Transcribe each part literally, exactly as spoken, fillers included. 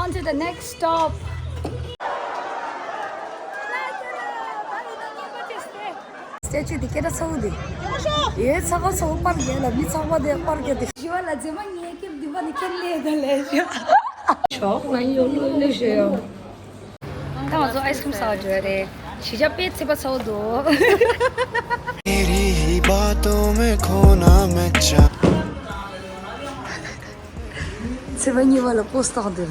On to the next stop. སྟེ་ཅི་དེ་སྐད་གྲགས་ཚ་བོ་དེ། ཡོད་ཚ་བ་ཚ་བོ་པར་རྒྱག་ལ་མི་ཚ་བ་དེ་པར་རྒྱག་དེ། ཞི་བ་ལ་རྫི་མ་ངའི་སྐེབས་འདི་བ་ནི་ཁྱེར་ལས་ད་ལས་ཞོག་ང་ཡོང་ལོས་ལོས་ཞོག་ཡོང་། ད་ང་ཚོ་ཨའི་སི་ཁི་རིམ་ཟ་བ་འགྲོ་ཡ་རེད། གཞིས་ཆགས་དཔེ་ཚད་པ་ཚ་བོ་འདུག तेरी ही बातों में खोना मैं चाह ཚེས་པ་གཉིས་པ་ལ་པོ་སི་བཏང་འདིར།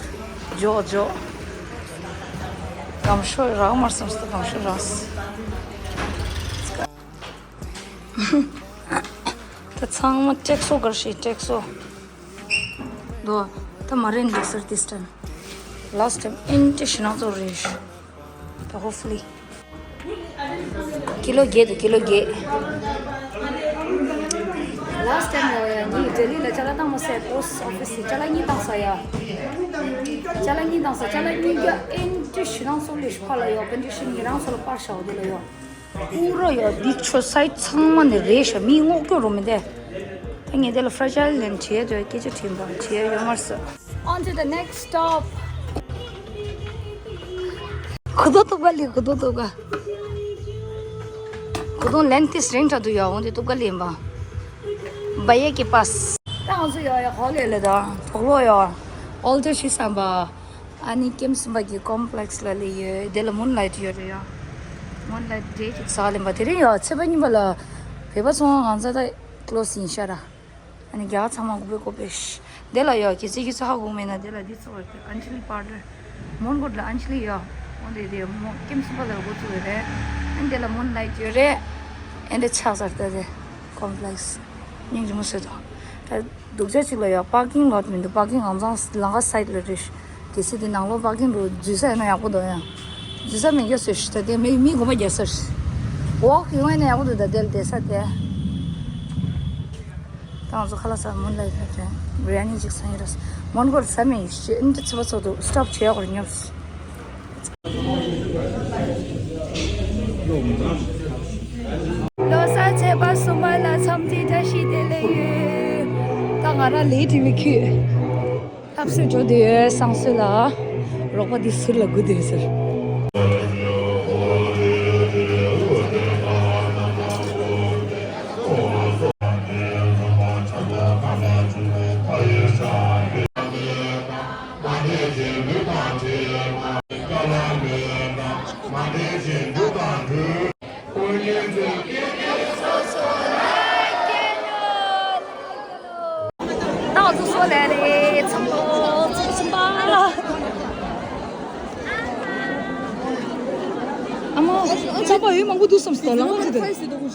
འཇོག་འཇོག་སྒམ་ཤོ་རག་མར་སོང་སྟེ་སྒམ་ཤོ་རག་ད་ཚང་མ་ཀྲེག་སོ་གར་ཤི་ཀྲེག་སོ། དོ། ད་མ་རེད་འདུག་སར་this time. Last time ཨིན་ཏི་ཤི་ན་ཚོ་རེད། ད་hopefully. ཀི་ལོ་བརྒྱད་དང་ཀི་ལོ་བརྒྱད། Last time ཡ་ཡ་ངས་ལྡི་ལི་ལ་ཅ་ལག་བཏང་མ་སའི་པོ་སི་ཨོ་ཕི་སི་ཅ་ལག་གཉིས་བཏང་ས་ཡ། ཅ་ལག་གཉིས་བཏང་ས་ཅ་ལག་གཉིས་ཀ་ཨེན་ཏི་ཞི་རང་ཚོ་ལས་ཕ་ལ་ཡོ་ཀོན་ཌི་ཤན་ཉི་རང་ཚོ་ལ་པར་ཤའོ་དེ་ལ་ཡོ། ཀུ་ར་ཡོ་འདི་ཆོ་སའི་ཚང་མ་ནས་རེད་ཤ་མི་ངོ་སྐྱོ་རུ་མི་དེ། ད་ངས་དེ་ལ་ཕྲ་ཇའིལ་ལན་བྲིས་ཡ་དེ་སྐད་ཆ་དྲིས་པ་བྲིས་ཡ་ཡོད་མར་ས། On to the next stop. གུ་དོ་ཏོ་ག་ལི་གུ་དོ་ཏོ་ག་གུ་དོ་ལན་ཏིས་རིང་ཁྲ་དུ་ཡོ་འོང་དེ་ཏོ་ག་ལི་ཡིན་པ། བ་ཡེ་ཀི་པཱས། ད་ང་ཚོ་ཡོ་ཡ་ཧོ་ལེ་ལེ་ད་གྲོགས་ལོ་ཡོ། ཨོལ་ཏེ་ཤི་སམ་པ། ཨ་ནི་ཀེམ་སུམ་པ་གི་ཀོམ་པི་ལེགས་ལ་ལེ་ཡོད། དེ་ལ་མུན་ལའིཊ་ཡོད་རེད་ཡ། མུན་ལའིཊ་ཌེ་ཅིག་ཟ་ལེན་པ་དེ་རིང་ཡོ་ཚེས་པ་གཉིས་པ་ལ་བོད་པ་ཚོང་ཁང་ང་ཚ་ད་ཀློ་སི་ཡིན་ཤ་ར། ཨ་ནི་རྒྱ་གར་ཚང་མ་གུ་པེ་གོ་པེ་ཤི། དེ་ལ་ཡོ་ཁྱེད་ཚོས་ཁྱེད་ཚོ་ཧ་གོ་མེད་ན་དེ་ལ་འདི་ཚོ་བར་དུ་ཨན་ཆི་ལི་པར་རེད། མོན་གྷོ་ལ་ཨན་ཆི་ལི་ཡོ། འོ་དེ་དེ་མོ་ཀེམ་སུམ་པ་ལ་འགོ་བཙུགས་ཡོད་རེད། ཨ་ནི་དེ་ལ་མུན་ལའིཊ་ཡོད་རེད། ཨ་ནི་ཆགས་ཚར་ད་དེ་ཀོམ་པི་ལེགས་སྙིང་རྗེ་མོ་བཟོས་དང་། ད་སྡུག་ཅག་ཅིག་ལ་ཡོ་པར་ཀིང་ལོཊ་མི་འདུག་པར་ཀིང་ཨང་ཚང་ལང་ཀ་སའིཌ་ལ་རེད། གལ་སྲིད་དེ་ནང་ལོགས་པར་ཀིང་འགྲོ་འཛུལ་ས་ཡོད་ན་ཡག་པོ་འདུག་ཡང་། འཛུལ་ས་མེད་རྒྱུ་བཟོས་ཤི་ད་དེ་མི་མི་དགོངས་པ་རྒྱག་ས་ཤི། ཝོག་ཡོང་ཡ་ན་ཡག་པོ་འདུག་ད་དེ་ལ་བསྡད་ས་དེ། ད་ང་ཚོ་ཁ་ལག་ཟ་མུན་ལ་ཡོད་པ་དེ་བི་རི་ཡ་ནི་ཅིག་ཟ་ཡིན་ར། མོན་གྷོ་ལ་ཟ་མེད་ཤི་ཨིན་དྲི་ཚི་བ་ཚོ་འདུག་སི་ཊོབ་བྱེད་ཡག་གོ་སྙོབས། ལོ་གསར་ཚེས་པ་གསུམ་པ་ལ་འཚམས་འདྲི་བཀྲ་ཤིས་བདེ་ལེགས་ཡོད། ད་ང་རང་ལས་བྲིས་མི་ཁུལ། ལྷ་སའི་འགྲོ་དུས་སང་སོ་ལ་རོགས་པ་འདི་ཟུར་ལ་སྒུག་བསྡད་ཟེར། ད་ང་ཚོ་སོ་ལས་རེད། ཚང་མ་ཚང་མ་ཨ་མ་ཚང་མ་ཡོད་མང་པོ་འདུག་བསམ་སོང་། ལམ་ཁ་ཅིག་དང་།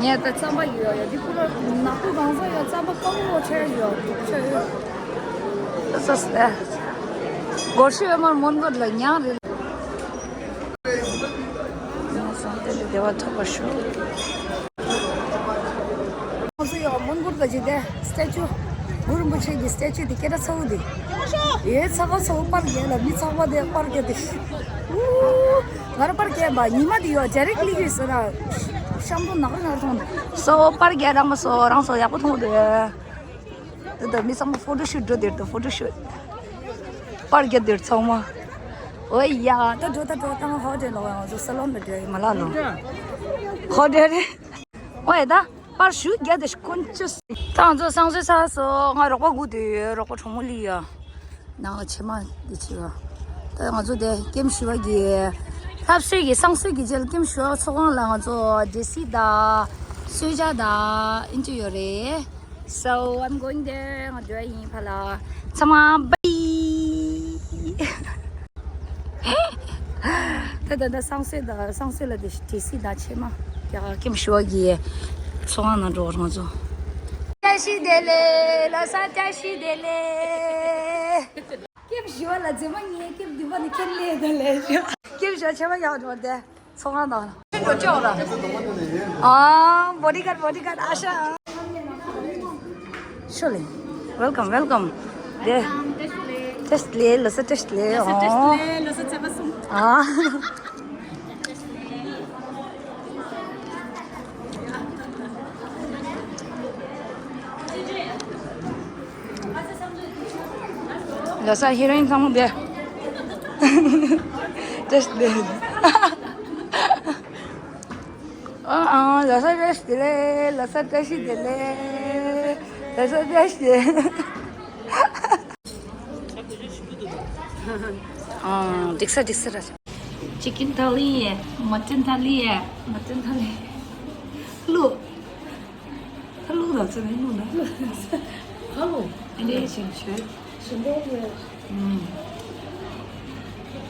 ངས་ད་རྩམ་པ་ཡོད་ཡོད་འདི་ཁོ་ར་ནག་པོ་གང་ཟག་ཡོད། རྩམ་པ་དཀར་པོ་ཆེ་ཡོད་ཆེ་ཡོད། ས་ས་སྒོར་ཤོད་མར་མོན་གྷོ་ལ་ཉག་རེད། ང་ཚོ་ཡང་མོན་གྷོ་ག་ཅིག་དེ་སི་ཊེ་ཅུ། གུ་རུ་རིན་པོ་ཆེ་གི་སི་ཊེ་ཅུ་དེ་སྐད་གྲགས་ཚ་བོ་དེ། ཡོད་ཚ་བ་ཚ་བོ་པར་རྒྱག་ལ་མི་ཚ་བ་དེ་པར་རྒྱག་དེ། ཨུ། ང་རང་པར་རྒྱག་པ་ཉི་མ་དེ་ཡོད་རྒྱ་རིགས་ལི་ཡོད་ཟེར་ན། ཤམ་པོ་ནག་རི་ནག་རི་མཐོང་། སོ་པར་རྒྱག་རང་མ་སོ་རང་སོ་ཡག་པོ་མཐོང་དེ། དེ་ད་མི་ཚང་མ་ཕོ་ཊོ་ཤུ་ཊི་འགྲོ་དེར་དུ་ཕོ་ཊོ་ཤུ་ཊི། པར་རྒྱག་དེར་ཚང་མ། ཨོ་ཡ་ད་འགྲོ་ད་འགྲོ་ད་ང་ཧོ་ཊེལ་ལ་ཡང་ཚོ་སཱ་ལོན་ལ་འགྲོ་ཡི་མ་ལ་ལོ། ཧོ་ཊེལ་རེད། ཨོ་ཡ་ད། པར་ཞུ་རྒྱ་དེ་དཀོན་ཅོས། ད་ང་ཚོ་སང་སོས་ཚར་སོང་། ང་རོགས་པ་སྒུག་བསྡད་ཡོད། རོགས་པ་གྲོགས་མོ་ལི་ཡ། ནང་ལ་ཕྱེ་མ་འདི་བྱེད་པ། ད་ང་ཚོ་དེ་ཀེམ་ཞུ་བ་གི། ལྷ་སའི་གི་སང་སོས་གི་རྗེས་ལ་ཀེམ་ཞུ་བ་ཚོགས་ཁང་ལ་ང་ཚོ་འབྲས་སིལ་དང་། གསོལ་ཇ་དང་། ཨིན་ཅི་ཡོད་རེད། So I'm going there. ང་འགྲོ་ཡ་ཡིན་ཕ་ལ། ཚང་མ་བྷའི། ད་ད་ད་སང་སོས་ད་སང་སོས་ལ་དེ་ཏི་སི་ད་ཆེ་མ། ཡ་ཀེམ་ཞུ་བ་གི་ཚོང་ཁང་ནང་འགྲོ་བར་ང་ཚོ། བཀྲ་ཤིས་བདེ་ལེགས། ལོ་གསར་བཀྲ་ཤིས་བདེ་ལེགས། སྐྱིབས་ཞུ་བ་ལ་རྫུན་མ་ངའི་སྐྱིབས་འདི་པ་ནི་ཁྱེད་ལས་ད་ལས་ཞུ། སྐྱིབས་ཞུ་བ་ཆེ་བ་ཡག་འགྲོ་དེ་ཚོང་ཁང་དང་། ཁྱེད་འགྲོ་ཅོག་ར། ཨ། བོ་ཌི་གཱཌ་བོ་ཌི་གཱཌ་ཨ་ཤ། ཤོ་ལེ། Welcome welcome། དེ། བཀྲ་ཤིས་བདེ་ལེགས། ལོ་གསར་བཀྲ་ཤིས་བདེ་ལེགས། ལོ་གསར་བཀྲ་ཤིས་བདེ་ལེགས། ལོ་གསར་བྱས་པ་སོང་། ཨ། ལོ་གསར་ཧི་རོ་ཨིན་ཚང་མ་བསྡད། བཀྲ་ཤིས་བདེ་ལེགས། ཨ་ཨ། ལོ་གསར་བཀྲ་ཤིས་བདེ་ལེགས། ལོ་གསར་བཀྲ་ཤིས་བདེ་ལེགས། ལོ་གསར་བཀྲ་ཤིས་བདེ་ལེགས། ཨ། འགྲིག་ས་འགྲིག་ས་ར། ཅི་ཀིན་ཐ་ལི་ཡེ། མ་ཊན་ཐ་ལི་ཡེ། མ་ཊན་ཐ་ལི། ལུ། ཧ་ལུ་ར་ཚོ་ནི་ལུ་ན། ཧ་ལུ། ཨེ་འདྲས་ཞིག་བྱོས། ཞིམ་པོ་ཡོད། ཨུམ།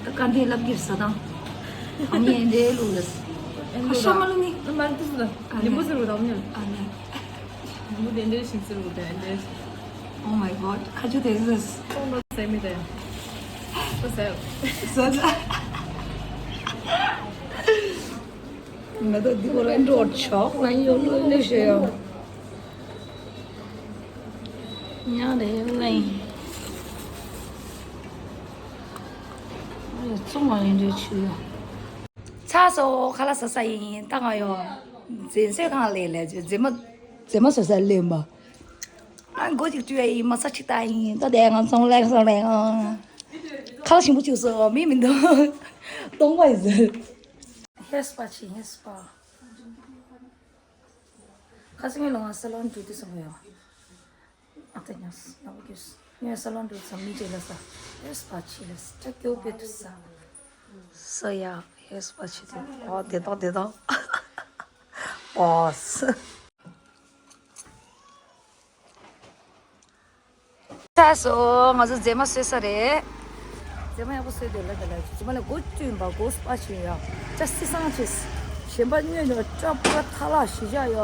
ད་དཀའ་འདི་ལབ་ཀྱི་ས་དང་། ཨ་མྱེས་ཨེ་འདྲས་ལུ་ལས། ཧ་ཤ་མ་ལུ་ནི། ཨ་མ་ལུ་ཏུ་སུ་ད། ཨ་ནི་མོ་ཟེར་བ་དང་མྱོང་། ཨ་ནི། མོ་དེ་འདྲས་ཞིམ་ཟེར་བ་དེ་འདྲས། Oh my god། ཁ་ཆུ་དེ་ཟེར། ཁོང་ལ་ཟེར་མི་དེ། ཁོ་ཟེར། ཟེར། ང་ད་འདི་བོ་ར་འགྲོ་ཆོག་ང་ཡོང་ལོས་ལོས་ཤེས་ཡོང་། ཉག་རེ་ལེན། ཚོང་མ་ཡིན་འདྲ་ཆུ་ཡོང་། ཚ་སོ་ཁ་ལག་ཟ་ས་ཡིན་ད། ང་ཡོང་རྫུན་བཟོས་གང་ལས་ལས་རྫུན་མ་རྫུན་མ་བཟོ་ས་ལེན་པ། ང་མགོ་གཅིག་བཀྲུས་ཡིན། མ་ས་ཆི་ད་ཡིན་ད། དེ་ང་ཚོང་ལས་སོང་ལས་ང་། ཁ་ལག་ཞིམ་པོ་བྱུང་སོང་། མི་མི་འདུག་སྟོང་པ་ཡིན་ཟེར། ཧེ་སྤ་ཆི་ཧེ་སྤ། ཁ་སང་ངས་ལོ་ང་ས་ལོན་འགྲོ་དུས་སོང་གི་ཡོད། ཨ་ཏི་ཉོས་ཡག་པོ་གྱུར། ངས་ས་ལོན་འགྲོ་ས་མི་རྗེས་ལ་ས། ཧེ་སྤ་ཆི་ལ་ས་ཏྲ་ཀྱོ་པེ་ཏུ་ས། ས་ཡ་ཧེ་སྤ་ཆི་དུ་ཨོ་དེ་ཏོག་དེ་ཏོག་ཨོ་ས། ཚ་སོ་ང་ཚོ་རྫས་མ་བཟོས་ས་རེད། རྫས་མ་ཡག་པོ་བཟོས་དེ་ལ་དེ་ལ་རྫས་མ་ལ་སྒོ་བསྐྲུན་པ་སྒོ་སྤ་ཆི་ཡ། ཅ་སི་སང་ཆེས། གཞན་པ་སྨྱོས་ནས་སྐྲ་པ་ཐ་ལག་ཞི་བྱ་ཡ།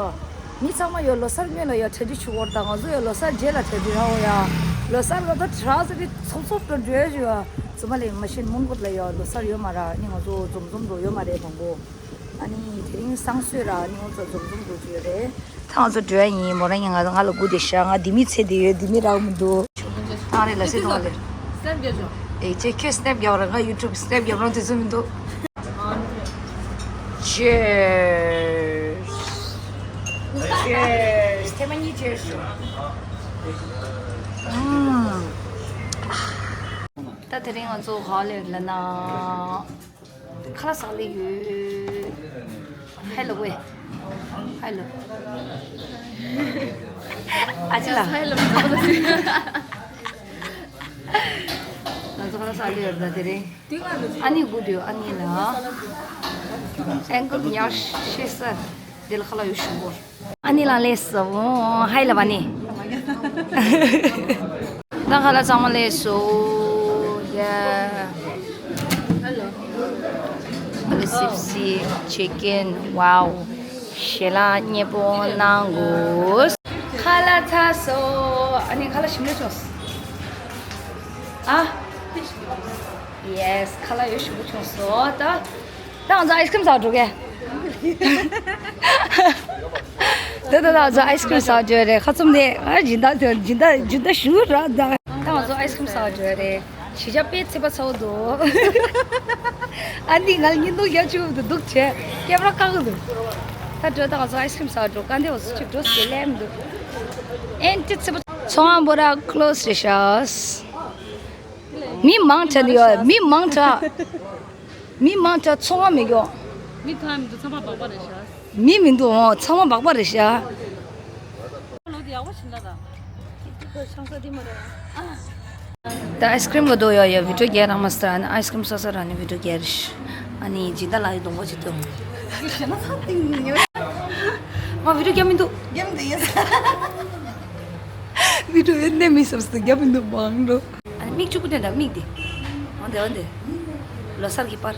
མི་ཚང་མ་ཡོད་ལོ་སར་སྨྱོས་ལ་ཡ་གྲ་སྒྲིག་ཆུ་བོར་དང་ང་ཚོ་ཡོད་ལོ་སར་རྗེས་ལ་གྲ་སྒྲིག་ར་འོ་ཡ། ལོ་སར་ལ་ད་གྲ་ཟེར་གི་ཚོགས་ཚོགས་འགྲོ་འགྲོ་ཡ་ཞུ་ཡ། རྫས་མ་ལ་ཡ་མ་ཤེས་མུན་གོ་ལ་ཡ་ལོ་སར་ཡོད་མ་ར་ནི་ང་ཚོ་འཛོམས་འཛོམས་འགྲོ་ཡོད་མ་རེད་མང་པོ། ཨ་ནི་དེ་རིང་སང་སོས་ར་ཨ་ནི་ང་ཚོ་འཛོམས་འཛོམས་འགྲོ་རྒྱུ་ཡོད་རེད། ད་ང་ཚོ་འགྲོ་ཡ་ཡིན། མོ་རང་ཡིན། ང་ང་ལ་སྒུག་བསྡད་ཤག་ང་འདི་མི་ཚེ་འདི་ཡོད། འདི་མི་རག་མི་འདུག་ཨ་རེ་ལ་སེ་ཐོང་ལེ། སྣེབ་རྒྱག་ཤོག་ཨེ་ཅེ་ཁྱོད་སྣེབ་རྒྱག་ར། ང་ཡུ་ཊུབ་སྣེབ་རྒྱག་རང་དུས་ཚོད་མི་འདུག Cheers། Cheers། ཐེངས་མ་གཉིས་cheers ཤོག་ཨུམ། ད་དེ་རིང་ང་ཚོ་ག་ལེ་ལ་ན། ཁ་ལག་ཟ་ལེ་ཡོད། ཧེ་ལོ་ཝེ། ཧེ་ལོ། ཨ་ཅི་ལ། ཧེ་ལོ། ང་ཚོ་ཁ་ལག་ཟ་ལེ་ཡོད་ད་དེ་རིང་། ཨ་ནི་གུ་དུ་ཨ་ནི་ལ། ཨན་ཀལ་ཉར་ཤེས་ས། དེ་ལ་ཁ་ལག་ཡོད་ཞུ་བོ། ཨ་ནི་ལ་ལས་སོ། ཧའི་ལ་བ་ནི། ད་ཁ་ལག་ཚང་མ་ལས་སོ། ཡ། ཨ་ལེ་སིབ་སི་ཅི་ཀན། ཝའོ། ཞལ་ལག་མཉེས་པོ་གནང་དགོས། ཁ་ལག་ཚར་སོ། ཨ་ནི་ཁ་ལག་ཞིམ་པོ་བྱུང་སོང་། ཨ། ཡེས། ཁ་ལག་ཡོད་ཞིམ་པོ་བྱུང་སོང་། ད། ད་ང་ཚོ་ཨའི་སི་ཀྲིམ་ཟ་འགྲོ་གས། ད་ད་ད་ང་ཚོ་ཨའི་སི་ཀྲིམ་ཟ་འགྲོ་རེད། ཁ་ཚུམ་ནས་ཨ་སྦྱིན་བདག་དེ་སྦྱིན་བདག་སྦྱིན་བདག་ཞུ་ར་ད། ད་ང་ཚོ་ཨའི་སི་ཀྲིམ་ཟ་འགྲོ་རེད། གཞིས་ཆགས་དཔེ་ཚད་པ་ཚ་བོ་འདུག་ཨ་འདི་ང་ལ་བརྙན་ཐུང་རྒྱག་བཅུག་འདུག་འདུག་བྱས་ཀེམ་ར་བཀག་གི་འདུག་ད་འགྲོ་ད་ང་ཚོ་ཨའི་སི་ཀྲིམ་ཟ་འགྲོ་ག་འདི་འོ་སུ་ཅིག་འགྲོ་ཟེར་ལེམ་འདུག་ཨེན་ཏི་ཚད་པ་ཚོང་ཁང་པོ་ར་ཁ་ལོ་སི་རེད་ཤག་མི་མང་དྲགས་ནི་ཡོད། མི་མང་དྲགས། མི་མང་དྲགས་ཚོང་ཁང་མི་འགྱོ། མི་ཐང་མི་འདུག་ཚང་མ་སྦག་སྦག་རེད་ཤག་མི་མི་འདུག་འོ་ཚང་མ་སྦག་སྦག་རེད་ཤག་ལོ་དེ་ཡག་པོ་ཞིག་འདྲ་ད། ད་ཨའི་སི་ཀྲིམ་ག་དོ་ཡོད་ཡོད་བི་ཌིའོ་རྒྱག་རང་མ་སྟ་ཨ་ནི་ཨའི་སི་ཀྲིམ་ས་ས་རང་ནི་བི་ཌིའོ་རྒྱག་རེད་ཤག་ཨ་ནི་སྦྱིན་བདག་ལགས་ཡི་གདོང་པ་ཅིག་ཏུ། ཞེ་ན་ཚ་ཏིང་ཡོད། ང་བི་ཌིའོ་རྒྱག་མི་འདུག་རྒྱག་མི་འདུག་ཡིན། བི་ཌིའོ་ཡོད་ནས་མི་སབ་སི་རྒྱག་མི་འདུག་མང་འགྲོ། ཨ་ནི་མིག་གཅིག་པུ་སྟོན་དང་མིག་འདི། འོན་ཏེ་འོན་ཏེ། ལོ་གསར་གྱི་པར།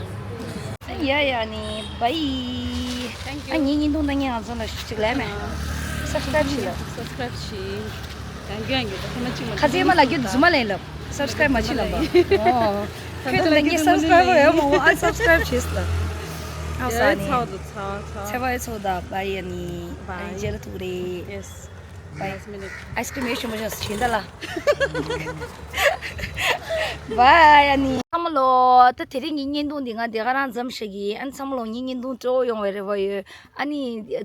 ཡ་ཡ་ནི་བའི། Thank you. ཨ་ངའི་བརྙན་ཐུང་ལྟ་མཁན་ང་ཚོ་ལ་ཞུ་གཅིག་ལས་མེད། སབ་སི་ཀ་རེབ་བྱེད་ལ། སབ་སི་ཀ་རེབ་བྱེད། ཡང་རྒྱུ་ཡང་རྒྱུ་ད་ཁ་མ་གཅིག་མ་ཁ་ཚེ་མ་ལ་རྒྱུ་རྫུན་མ་ལེན་ལབ། སབ་སི་ཀ་རེབ་མ་བྱེད་ལབ་པ། ཨོ། ཁྱོད་ད་ལ་ངས་སབ་སི་ཀ་རེབ་ཡོད་མ་འོ་ཨ་སབ་སི་ཀ་རེབ་བྱེད་ལ། ཨ་ས་ནི། ཚ་བ་ཚ་བ་ཚ་བ། ཚེ་བ་ཚོ་ད་བ་ཡ་ནི། བ་ཡ། ཨ་ཡི་རྗེས་ལ་ཐུག་རེད། ཡེས། བ་ཡ། ཨའི་སི་ཀྲིམ་ཡོད་ཤོད་མ་ཤོད་བྱེད་ད་ལ། བ་ཡ་ནི། ཚང་མ་ལོ། ད་དེ་རིང་གི་བརྙན་ཐུང་འདི་ང་དེ་ག་རང་མཚམས་བཞག་གི་ཨ་ནི་ཚང་མ་ལོ་ངའི་བརྙན་ཐུང་སྤྲོ་བོ་ཡོང་བའི་རེ་བ་ཡོད། ཨ་ནི་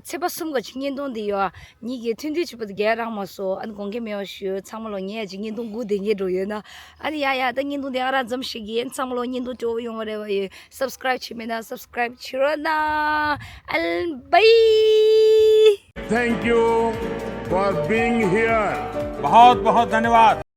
ཚེས་པ་གསུམ་ག་ཅིག་བརྙན་ཐུང་འདི་ཡོད། ཉིད་ཀྱི་མཐུན་སྒྲིལ་བྱེད་པ་དེ་རྒྱལ་རང་མ་སོ་ཨ་ནི་དགོངས་འགལ་མེད་པ་ཞུ། ཚང་མ་ལོ་ངས་ཡ་ཅིག་བརྙན་ཐུང་སྒུག་བསྡད་མཁན་འགྲོ་ཡོད་ན། ཨ་ནི་ཡ་ཡ་ད་བརྙན་ཐུང་དེ་ག་རང་མཚམས་བཞག་གི་ཨ་ནི་ཚང་མ་ལོ་བརྙན་ཐུང་སྤྲོ་བོ་ཡོང་བའི་རེ་བ་ཡོད། སབ་སི་ཀ་རེབ་བྱེད་མེད་ན་སབ་སི་ཀ་རེབ་བྱེད་རོགས་གནང་། ཨལ་བའི། Thank you for being here. बहुत बहुत धन्यवाद।